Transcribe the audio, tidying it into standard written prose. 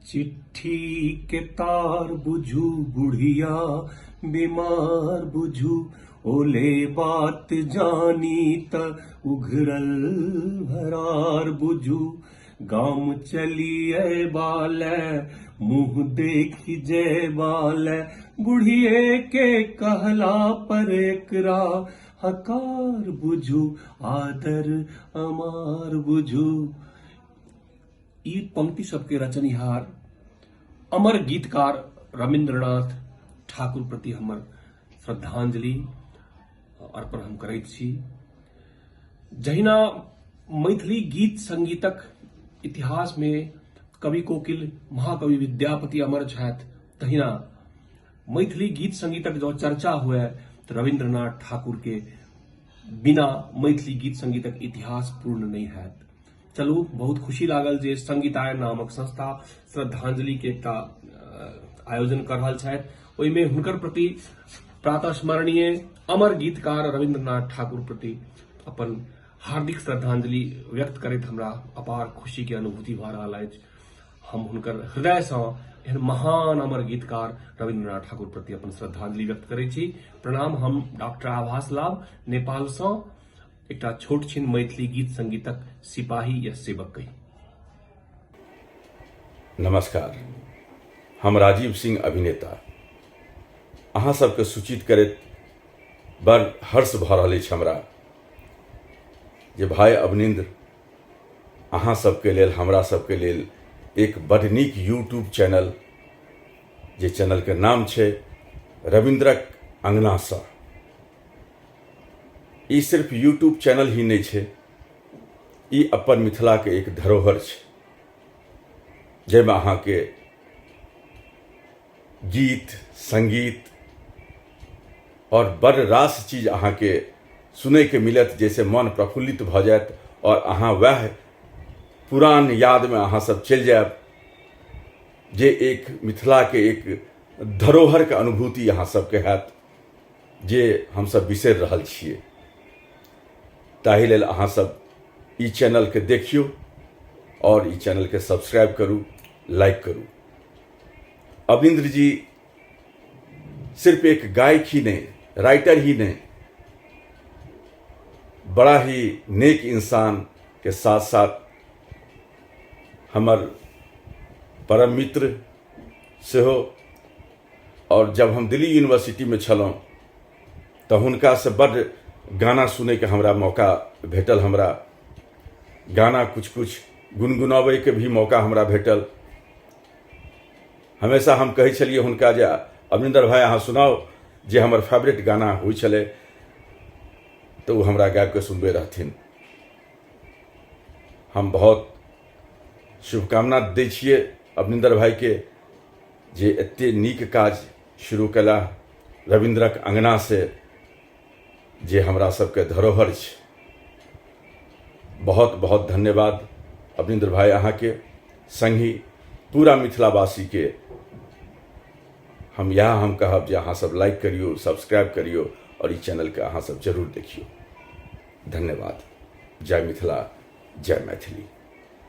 चिट्ठी के तार बुझू बुढ़िया बीमार बुझू, ओले बात जानी त उघरल भरार बुझू। गाम चली अयबाले मुँह देखि जयबाले, बुढ़िए के कहला पर एकरा हकार बुझू, आदर अमार बुझू। ई पंक्ति सबके रचनिहार अमर गीतकार रविन्द्रनाथ ठाकुर प्रति हमर श्रद्धांजलि अर्पण हम करैत छी। जहिना मैथिली गीत संगीतक इतिहास में कवि कोकिल महाकवि विद्यापति अमर छथि, तहिना मैथिली गीत संगीतक जँ चर्चा हुए तऽ रविन्द्रनाथ ठाकुर के बिना मैथिली गीत संगीतक इतिहास पूर्ण नहीं हैत। चलू, बहुत खुशी लागल जे संगीताय नामक संस्था श्रद्धांजलि के एकटा आयोजन कर रहल छथि। ओहिमे हुनकर प्रति प्रातः स्मरणीय अमर गीतकार रविन्द्रनाथ ठाकुर प्रति अपन हार्दिक श्रद्धांजलि व्यक्त करैत हमरा अपार खुशी के अनुभूति भऽ रहल अछि। हम हुनकर हृदय सँ एहन महान अमर गीतकार रविन्द्रनाथ ठाकुर प्रति अपन श्रद्धांजलि व्यक्त करै छी। प्रणाम। हम डॉक्टर आभास लाभ, नेपाल सँ एकटा छोट छिन मैथिली गीत संगीतक सिपाही या सेवक कही। नमस्कार, हम राजीव सिंह अभिनेता अहाँ सबके सूचित करैत बड़ हर्ष भऽ रहल अछि हमरा जे भाई अवनीन्द्र अहाँ सबके लेल, हमरा सबके लेल एक बड़ नीक यूट्यूब चैनल, जे चैनलके नाम छै रविन्द्रक अङ्गनासँ। ई सिर्फ यूट्यूब चैनल ही नहि छै, ई अपन मिथिलाके एक धरोहर छै, जाहिमे अहाँके गीत संगीत आओर बड़ रास चीज अहाँके सुनैके मिलत, जाहिसँ मन प्रफुल्लित भऽ जायत आओर अहाँ वएह पुरान यादमे अहाँ सब चलि जायब, जे एक मिथिलाके एक धरोहरके अनुभूति अहाँ सबके हैत, जे हमसब बिसरि रहल छियै। ताहि लेल अहाँ सब ई चैनलके देखियौ आओर ई चैनलके सब्सक्राइब करू, लाइक करू। अवनीन्द्र जी सिर्फ एक गायक ही नहीं, राइटर ही नहीं, बड़ा ही नेक इंसान के साथ साथ हमर परम मित्र सेहो। और जब हम दिल्ली यूनिवर्सिटी में छलहुँ तऽ हुनकासँ बड्ड गाना सुनैके हमरा मौका भेटल। हमरा गाना कुछ कुछ गुनगुनाबैके भी मौका हमरा भेटल। हमेशा हम कहै छलियै हुनका जे अवनीन्द्र भाई अहाँ सुनाउ जे हमर फेवरेट गाना होइ छलै, तऽ ओ हमरा गाबिके सुनबै रहथिन। हम बहुत शुभकामना दै छियै अवनीन्द्र भाईके जे एते नीक काज शुरू कयला रविन्द्रक अङ्गनासँ, जे हमरा सबके धरोहर छै। बहुत बहुत धन्यवाद अवनीन्द्र भाई अहाँके, संगहि पूरा मिथिलावासीके हम इएह हम कहब जे अहाँ सब लाइक करियौ, सब्सक्राइब करियौ आओर ई चैनलके अहाँ सब जरूर देखियौ। धन्यवाद। जय मिथिला, जय मैथिली।